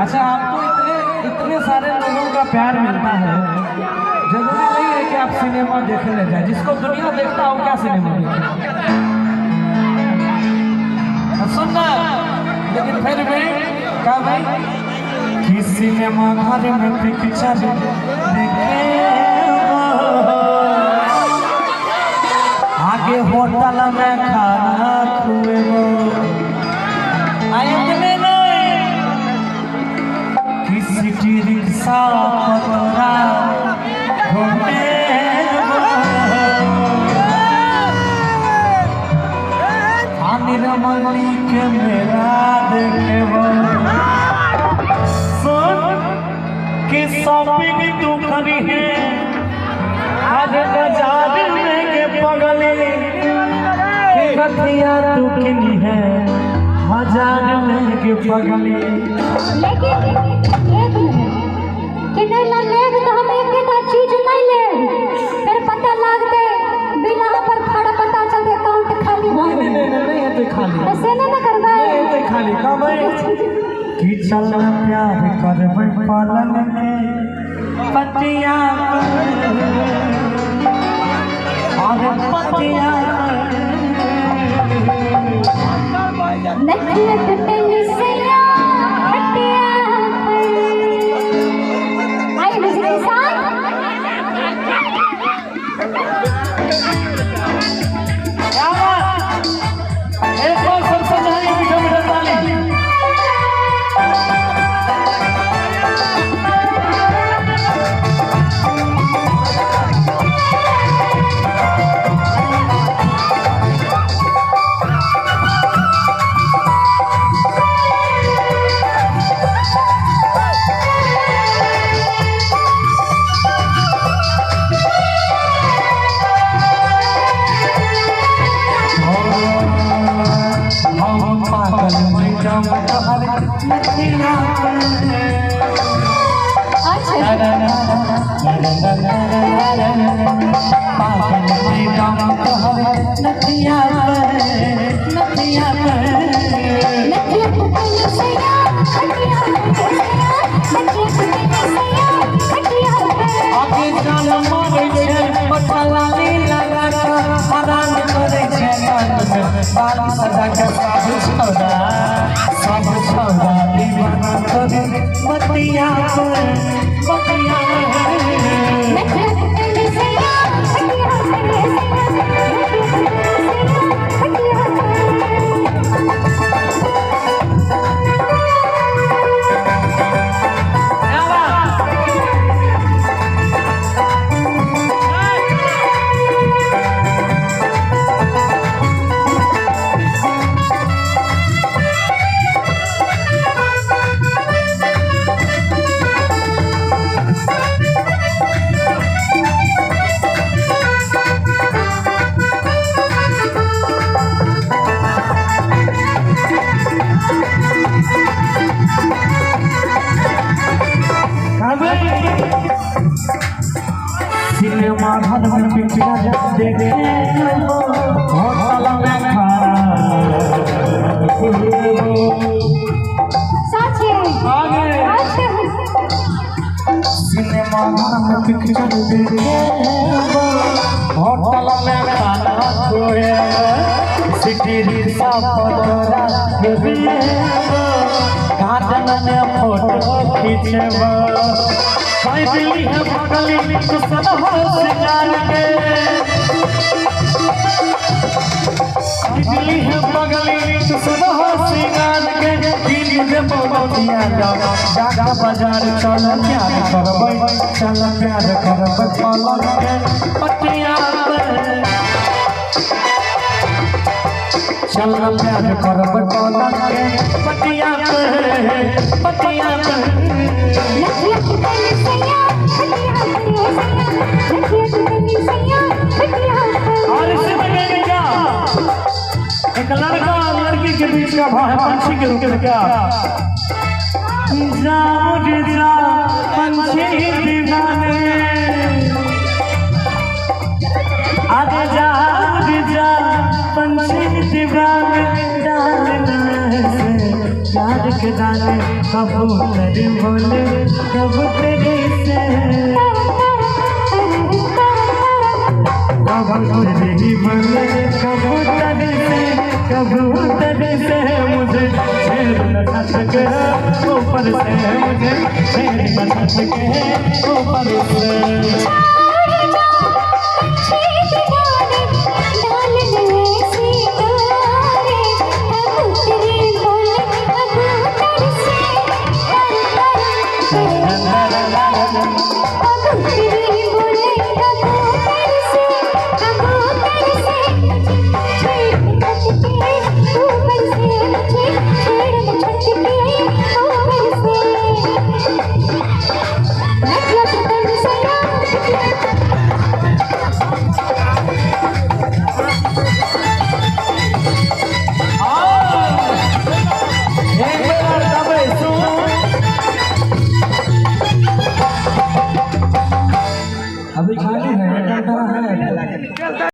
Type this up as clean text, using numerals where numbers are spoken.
अच्छा, आपको इतने इतने सारे लोगों का प्यार मिलता है, जरूरी नहीं है कि आप सिनेमा देखने जाए। जिसको दुनिया देखता हो क्या सिनेमा देखे? सुनना, लेकिन फिर भी क्या भाई कि सिनेमा घर में पिक्चर देखे, आगे होटल में खाना खुएबो, आयतने नहीं कि सिटी रिक्शा पतरा घुमेबो, आमिर मलिक मेला देखेबो। सुन कि शॉपिंग तू करी है आज बाजार में के पगली, रतिया तू किनी है हजार में के पगली। लेकिन एक मिनट कि नहीं ला लेब तो हम एक एक चीज नहीं लेब, फिर पता लागते बिल यहाँ पर खड़ा पता चलते अकाउंट खाली हो। नहीं नहीं नहीं नहीं है खाली, ऐसे ना ना करवाए, नहीं है खाली का भाई कि चल प्यार करबै पलंग के पटिया पर, और पटिया नखलत पेलिसया खटिया पर। आइए म्यूजिक के साथ। क्या बात, एक बार सबसे पहले मीठा मीठा ताली। बतिया बतिया सिनेमा घर में पिक्चर देखे, होटल में खाना सिनेमा घर में पिक्चर देखे, होटल में खाना खोए, सिटी रिक्शा पतरा गार्डन में फोटो खींचबो, दिल्ली है पगली तो सब सिंगार के, दिल्ली है पगली तो सब सिंगार के, दिन दे मोतिया जागा बाजार चल प्यार करबै, चल प्यार करबै पलंग के पटिया पर, चल प्यार करबै पलंग के पटिया पर, पटिया पर। और इसी में क्या एक लड़का और लड़की के बीच का भाव है पंछी के रूप में, क्या जा मुझे जा पंछी दीवाने, आगे जा मुझे जा पंछी दीवाने, डालना से प्यार के दाने कबूतर बोले कबूतर से, कबूतर ही बोले कबूतर से, कबूतर से मुझे शेर न सके ऊपर से, मुझे शेर न सके ऊपर से।